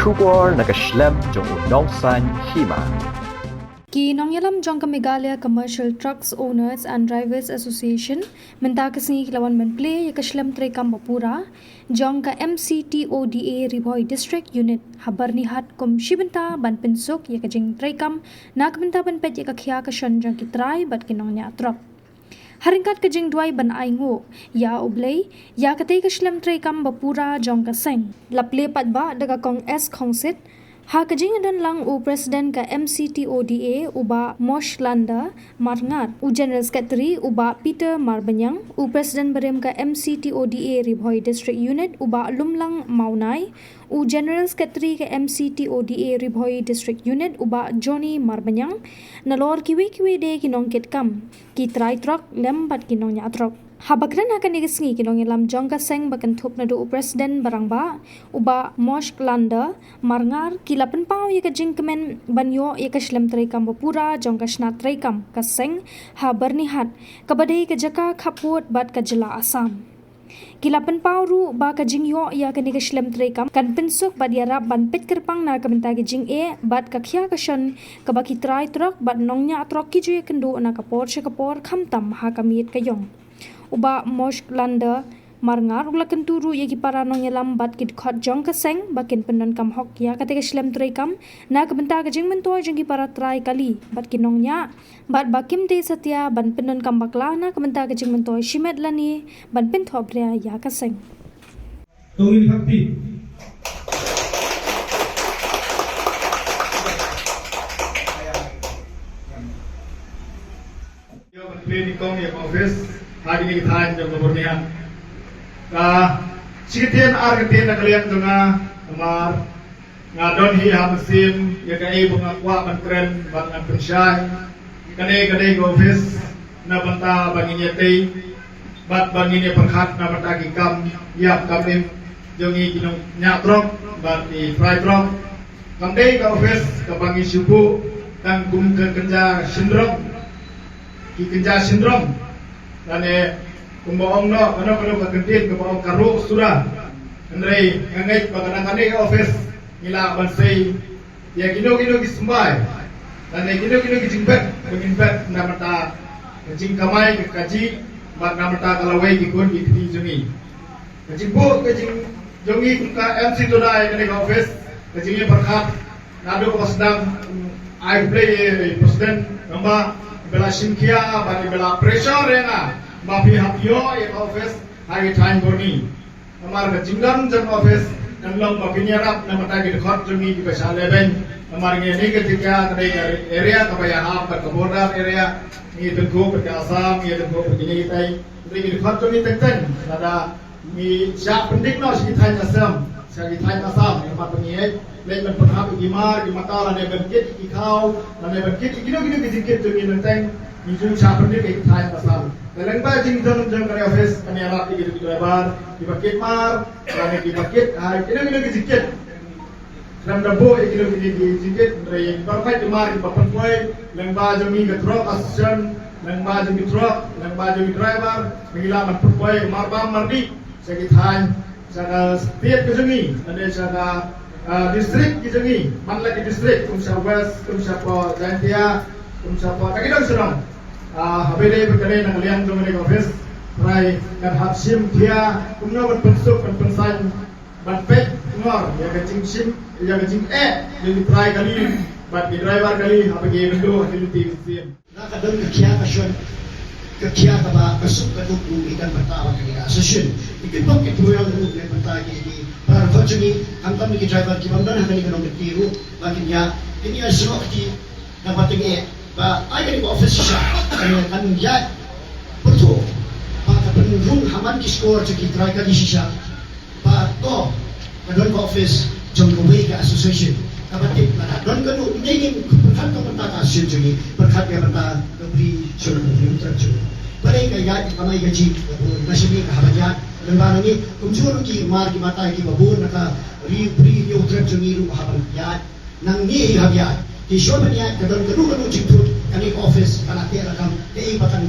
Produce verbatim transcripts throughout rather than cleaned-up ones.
Khubor na ka shlem jong u Nongsaiñ Hima. Ki nongïalam jong ka Meghalaya Commercial Trucks Owners and Drivers Association mynta ka sngi ki la wan ban plie ïa ka shlem treikam bapura jong ka M C T O D A Ri Bhoi District Unit ha Byrnihat kum shi bynta ban pynsuk ïa ka jingtreikam na ka bynta ban peit ïa ka khia ka shon jong ki trai bad ki nongñiah trok. Ha ryngkat ka jingduwai ban ainguh ïa U Blei ïa katei ka shlem treikam bapura jong ka seng, la plie paidbah da ka Kong S Khongsit. Ha ka jingdon lang u President ka M C T O D A u Bah Mosh Landa Marngar, u General Secretary u Bah Peter Marbaniang, u President barim ka M C T O D A Ri Bhoi District Unit u Bah Lumlang Mawnai, u General Secretary ka M C T O D A Ri Bhoi District Unit u Bah Johnny Marbaniang, nalor kiwei kiwei de ki nongkitkam, ki trai trok lem bad ki nongñiah trok. Haba kren ha kane ka sngi ki nongïalam jong ka seng ba kynthup naduh u President ba rangbah u Bah Mosh Landa Marngar ki la pynpaw ïa ka jingkmen ban ïoh ïa ka shlem treikam bapura jong ka shnat treikam ka seng ha Byrnihat kaba dei ka jaka khappud bad ka jylla Assam. Ki la pynpaw ruh ba ka jingïoh ïa kane ka shlem treikam kan pynsuk bad ïarap ban peit kyrpang na ka bynta ka jingeh bad ka khia ka shon kaba ki trai trok bad nongñiah trok ki ju ïakynduh na ka por sha ka por khamtam ha ka miet ka ïong. U Bah Mosh Landa Marngar u la kyntu ruh ïa ki para nongïalam bad ki dkhot jong ka seng ba kin pyndonkam hok ïa katei ka shlem treikam na ka bynta ka jingmyntoi jong ki para trai kali bad ki nongñiah bad ba kim dei satia ban pyndonkam bakla na ka bynta ka jingmyntoi shimet lane ban pynthohbria ïa ka seng. Tongin Khapti. Ïa ban plie nyngkong ïa ka office ha kine ki thaiñ jong ka Byrnihat. Ka shi ktien ar ktien na ka liang jong nga, namar nga don hi ha mynsiem ïa kaei ba nga kwah ban kren bad ngan pynshai. Kane ka dei ka office na bynta ba ngin ïatei bad ba ngin ïapyrkhat na bynta ki kam ïap kam im jong ngi ki nongñiah trok bad ki trai trok. Kam dei ka office kaba ngi shu buh tang kum ka kynja shynrong, ki kynja shynrong. Lane kumba ong noh kano kano ka kyntien kaba ong ka ruh sura. Hynrei nga ngeit ba ka dang kane ka office ngi lah ban sei ïa kino kino ki symbai lane kino kino ki jingbet ba ngin bet na bynta ka jingkamai ka kajih bad na bynta ka lawei ki khun ki kti jong ngi. Ka jingbuh ka jing jong ngi kum ka M C T O D A ïa kane ka office, ka jingïapyrkhat naduh kaba sdang, ai U Blei ïa i President namar ba la shim khia bad ba la pressure ïa nga ba phi hap ïoh ïa ka office ha ki thaiñ Byrni. Namar ka jingdon jong ka office kan long ba phin ïarap na bynta ki dkhot jong ngi kiba shah lehbeiñ. Namar ngi ïa kane ka jaka ka dei ka area kaba ïahap bad ka border area, ngi tyngkhuh bad ka Assam, ngi tyngkhuh bad kine kitai. Ngi ki dkhot jong ngi teng teng lada ngi shah pyndik noh sha ki thaiñ Assam, sha ki thaiñ Assam, namar ba ngi leit ban pynhap ïa ki mar ki mata lane ban kit ïa ki khaw lane ban kit ïa kino kino ki jingkit jong ngi teng teng, ngi ju shah pyndik ïa ki thaiñ Assam. Te lyngba jingdon jong kane office kan ïarap ïa ki driver kiba kit mar lane kiba kit ha kino kino ki jingkit. Khlem da buh ïa kino kino ki jingkit, hynrei baroh ki mar kiba pynpoi lyngba jong ngi ka Truck Association, lyngba jong ki truck, lyngba jong ki driver, ba ngi lah ban pynpoi marbam mardih sha ki thaiñ, sha ka state ka jong ngi, lane sha ka, ah, district ki jong ngi, man la ki district, kum sha West, kum sha Jaintia, kum sha Pahang, ka ki dong sha dong. Ah, haba ïadei bad kane na ka liang jong kane ka office, trai kan hap shim khia kumno ban pynsuk, ban pynsaiñ, ban peit ngor ïa ka jingshim, ïa ka jingeh jong ki trai kali bad ki driver kali haba ki ïakynduh ha ki lynti mynsiem. La ka don ka khia ka shon, ka khia kaba ka suk ka duk ruh ngi don bynta bad kane ka association. Ngi pynpop ki program ruh ngi don bynta ki, ki para dkhot jong ngi, khamtam ki driver ki bym don ha kane ka nongkynti ruh ba kin ïa, kin ïa snoh kti da ba tyngeh ba ai kane ka office shisha kan, kan ïa pyrthuh ba ka pynrung ha man ki score jong ki trai kali shisha. Ba to ka don ka office jong kawei ka association kaba tip lada don kano, ym dei ngin pyrkhat ka bynta ka association jong ngi, pyrkhat ka bynta ka bri jong u bri u trep jong ngi. Balei ka ïaid ka kamai kajih ka bun, ka shim ïa ka haba ïaid. Lyngba ngi kumjuh ruh ki mar ki mata kiba bun na ka ri u bri u trep jong ngi ruh haba ïaid. Nangne hi haba ïaid, ki shuwa ban ïaid ka don kano kano jingthut, kane ka office ka la teh lakam, kaei ba kan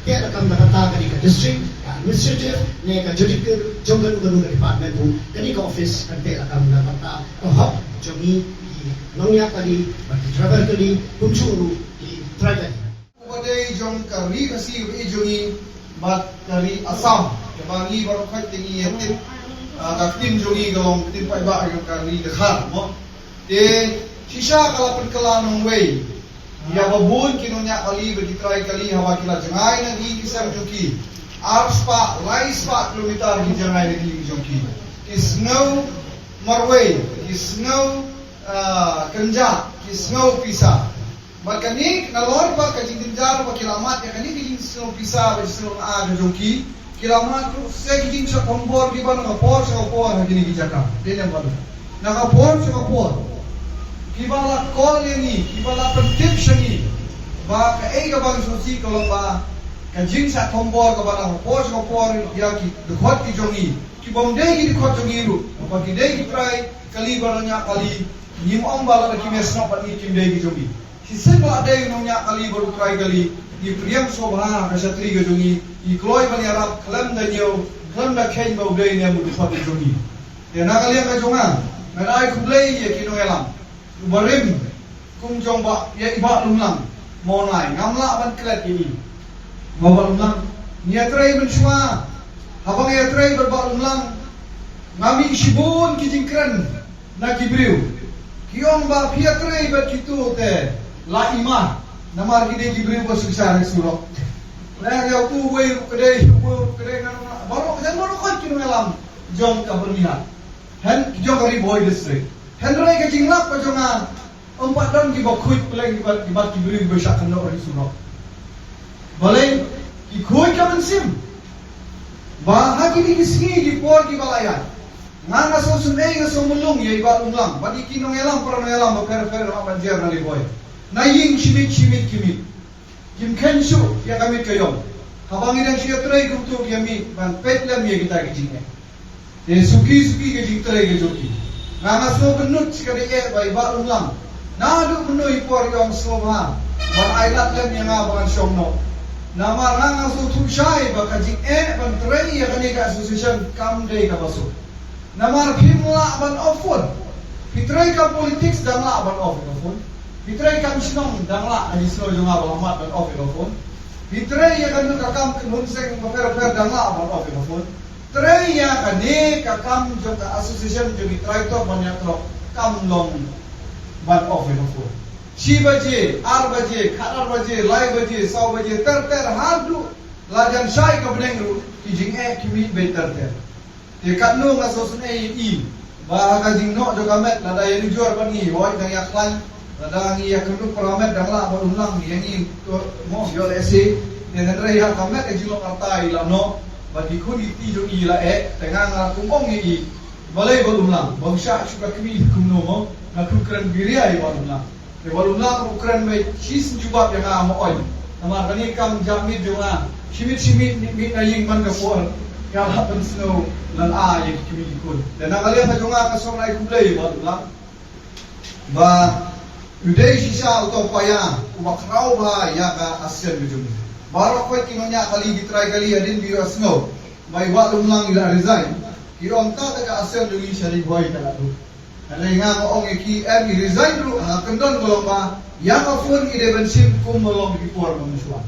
teh lakam na ka bynta kane ka district, ka administrative ne ka judicial, jong kano kano ka department ruh kane ka office kan teh lakam na ka bynta ka hok Jong ngi ki nongñiah kali bad ki driver kali, kumjuh ruh ki trai kali. Uba dei jong ka ri Khasi uba ïeit jong ngi bad ka ri Assam, kaba ngi baroh khoit te ngi ïa tip, ah, ka ktien jong ngi ka long ka ktien paidbah jong ka ri Dkhar mo. Te shisha ka la pynkylla nongwei ïa ba bun ki nongñiah kali bad ki trai kali haba ki la jngai na ki ki sem jong ki. Ar spah, lai spah kilometer ki jngai na ki ki jong ki. Ki sngew marwei, ki sngew, ah, kynjah, ki sngew pisa. Bad kane nalor ba ka jingjynjar ba ki la mad ïa kane ka jingsngew pisa bad jingsngew na ka jong ki. Ki la mad ruh sa ki jingshah thombor kiba na ka por sha ka por ha kine ki jaka. Dei ne em? Na ka por sha ka por kiba la call ïa ngi, kiba la pyntip sha ngi ba kaei kaba ngi sngewsih ka long ba ka jingshah thombor kaba na ka por sha ka por ïa ki dkhot ki jong ngi, kibym dei ki dkhot jong ngi ruh, ba ki dei ki trai kali bad nongñiah kali. Ngim ong ba lada kim ïasnoh bad ngi kim dei ki jong ngi. Shisien ba la dei u nongñiah kali bad u trai kali, ngi pdiang sngewbha ha ka shatri ka jong ngi, ngi kloi ban ïarap khlem da ñiew, khlem da kheiñ ba u dei ne em u dkhot ka jong ngi. Te na ka liang ka jong nga, nga ai khublei ïa ki nongïalam, u barim kum jong ba ïa i Bah Lumlang Mawnai, ngam lah ban klet ïa i. Bah Lumlang, ngi ïatrei mynshuwa, haba ngi ïatrei bad Bah Lumlang, nga mih shibun ki jingkren na ki briew. Ki ong ba phi ïatrei bad kito te la i ma, namar ki dei ki briew ba sngewsih ha surok. Leh ïa utu uwei ruh ka dei, uwei ruh ka dei, ngan ong baroh ka dei, baroh ka dei ki nongïalam jong ka Byrnihat, hynrei jong ka Ri Bhoi District. Hynrei ka jinglap ka jong nga, ym pat don kiba khuid, pyrshah kiba, kiba ki briew kiba shah kynnoh ha surok. Balei? Ki khuid ka mynsiem ba ha kine ki sngi ki por kiba la ïaid, nga nga sngewsynei, nga sngewmulung ïa i Bah Lumlang bad ïa ki nongïalam, para nongïalam bapher bapher, nga ban jer na Ri Bhoi, na ïing shi miet shi miet ki mih. Kim kheiñ shuh ïa ka miet ka ïong. Haba ngi dang shu ïatrei kumto ki ïa mih ban peit lem ïa kita ki jingeh. Te suki suki ka jingtrei ka jong ki. Nga nga sngewbynnud shi ka dei eh ba i Bah Lumlang, naduh mynno i por i ong sngewbha ban ai lad lem ïa nga ba ngan shong noh. Namar nga nga sngewthuh shai ba ka jingeh ban trei ïa kane ka association kam dei kaba suk. Namar phim lah ban off phone. Phi trei kam politics dang lah ban off ïa ka phone. Phi trei kam shnong dang lah, ha jingsngew jong nga ba lah mat ban off ïa ka phone. Phi trei ïa kano ka kam kynhun seng bapher bapher dang lah ban off ïa ka phone. Trei ïa kane ka kam jong ka association jong ki trai trok ban ïatrok kam long ban off ïa ka phone. Shi baje, ar baje, khatar baje, lai baje, saw baje, ter ter haduh la jan shai ka bneng ruh ki jingeh ki mih beit ter ter. Te katno nga sngewsynei ïa i ba ha ka jingnoh jong ka met, lada ïanujor bad ngi, hooid dang ïakhlaiñ, lada ngi ïakynduh para met dang lah Bah Lumlang ïa ngi, to mo ïoh lehse. Te hynrei ha ka met ka jinglong arta i la noh bad ki khun ki kti jong i la eh. Te nga nga la kum ong ïa i, balei Bah Lumlang, bym shah shu ka kmie kumno mo, nga khlem kren biria ïa Bah Lumlang. Te Bah Lumlang ruh kren beit shisien jubab ïa nga, mo oi. Namar kane kam jahmiet jong nga, shi miet shi miet, miet miet na ïing man ka por, nga hap ban sngew lada ïa ki kmie ki khun. Te na ka liang ka jong nga nga sngewbha ai khublei ïa Bah Lumlang ba u dei shisha uto u paia uba khraw bha ïa ka ASEAN ka jong ngi. Baroh khoit ki nongñiah kali, ki trai kali, hadien ba ki ïohsngew ba i Bah Lumlang i la resign, ki ong, ta ka ASEAN jong ngi sha Ri Bhoi ka la duh. Hynrei nga nga ong ïa ki, em, i resign ruh ha ka kyndon ka long ba ïa ka phone i dei ban shim kum ba long ki por ba mynshuwa.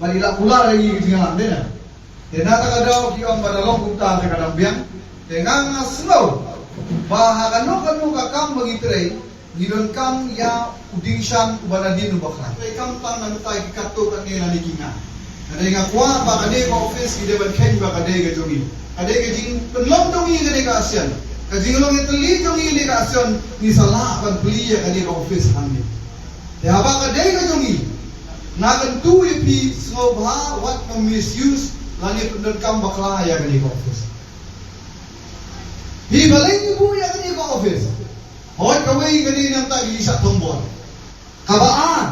Bad i la kular ïa ngi ka jingïalang, dei na. Te na kata ka daw ki ong ba da long kumta te ka dang biang. Te nga nga sngew ba ha kano kano ka kam ba ngi trei, ngi donkam ïa u dieng shan uba nadien uba khlaiñ. Trei kam tang na bynta ki katto katne lane ki nga. Ka dei nga kwah ba kane ka office ngi dei ban kheiñ ba ka dei ka jong ngi. Ka dei ka jingpynlong jong ngi kane ka ASEAN. Ka jinglong ïatylli jong ngi kane ka ASEAN, ngi sa lah ban plie ïa kane ka office hangne. Te haba ka dei ka jong ngi, nga kyntu ïa phi, sngewbha wat nym misuse lane pyndonkam bakla ïa kane ka office. Phi, balei ngi buh ïa kane ka office? Hooid, kawei ka dei namar ki shah thombor. Kaba ar,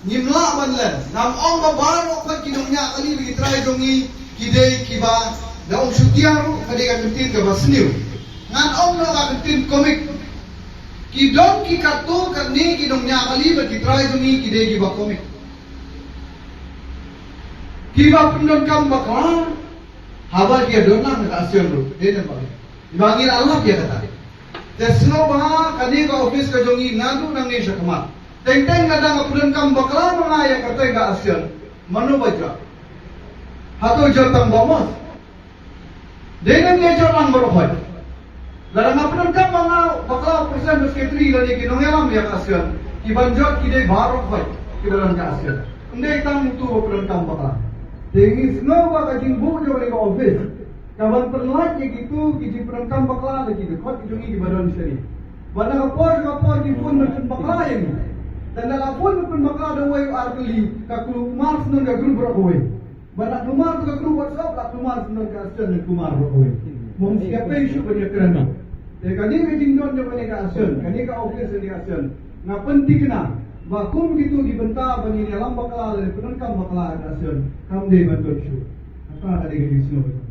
ngim lah ban len. Ngam ong ba baroh khoit ki nongñiah kali bad ki trai jong ngi ki dei kiba, da ong shutia ruh ka dei ka kyntien kaba sniew. Ngan ong noh ka kyntien komik. Ki don ki katto katne ki nongñiah kali bad ki trai jong ngi ki dei kiba komik, kiba pyndonkam bakla haba ki ïadon lang ka ASEAN ruh. Dei ne em? Ba ngi la lap ïa kata. Te sngewbha kane ka office ka jong ngi naduh nangne sha khmat. Teng teng lada nga pyndonkam bakla ma nga ïa kata ka ASEAN, mano ba jot? Hato jot tang ba mos? Dei nangne jot lang baroh khoit. Lada nga pyndonkam ma nga bakla president, secretary lane ki nongïalam ïa ka ASEAN, ki ban jot ki dei baroh khoit ki ba don ka ASEAN. Ym dei tang uto ba pyndonkam bakla. Te ngi sngew ba ka jingbuh jong kane ka office ka ban pynlait ïa kito ki jingpyndonkam bakla da ki dkhot ki jong ngi ki ba don shane. Ba na ka por ka por ki phone ban pynbakla ïa ngi. Te na la phone ban pynbakla da uwei u ar tylli, ka kulmar sngewbha ka group baroh kawei. Ba la kulmar ka group WhatsApp, la kulmar sngewbha ka ASEAN, la kulmar baroh kawei. Mo, ym shym ïa pei shuh ban ïakren. Te kane ka jingdon jong kane ka ASEAN, kane ka office jong ka ASEAN, nga pynthikna ba kum kito ki bynta ba ngin ïalam bakla lane pyndonkam bakla ha ka ASEAN, kam dei ban don shuh. Kata ka dei ka jingsngew.